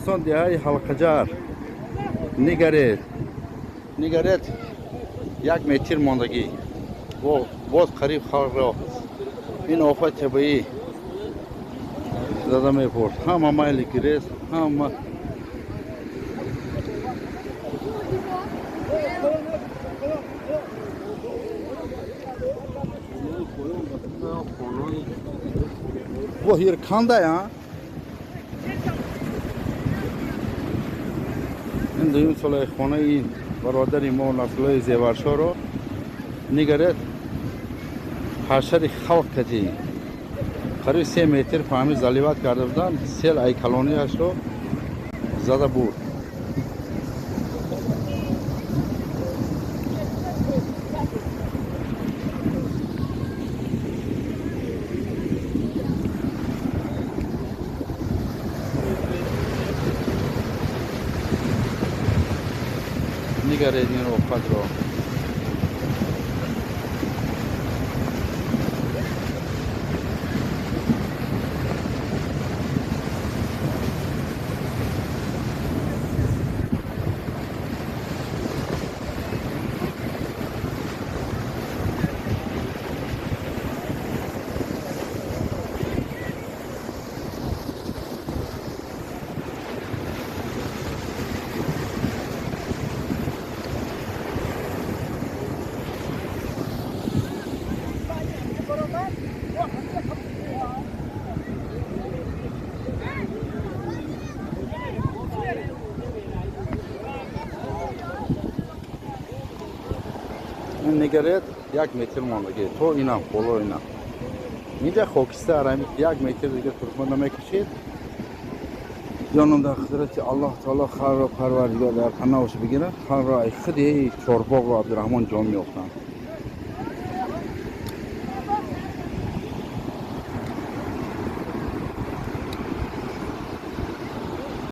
Туркманистон, деҳаи Ҳалқаҷар. Нигаред, нигаред, як метр мондагӣ. Боз қариб халқро ин офат табиӣ зада мепурд. Ҳама майли гирез, ҳама во ҳир кандай, а? Ин дуюм солаи хонаи бародари мо Насруллои Зеваршоро нигаред, ҳашари халқ катӣ қариб 3 метр фаҳми заливат карда буданд, сел ай калониашро зада бурд. Нигаред ин офатро. Нигаред, як метр мондагӣ то инам боло инам. Инҷа хокистар, як метр дига туркман намекашид. Ҷонам дар хизрати Аллоҳ таоло халқро Парвардигор дар паноҳаш бигирад. Халқро ай худи чорбоғро Абдураҳмон ҷон меёфтанд.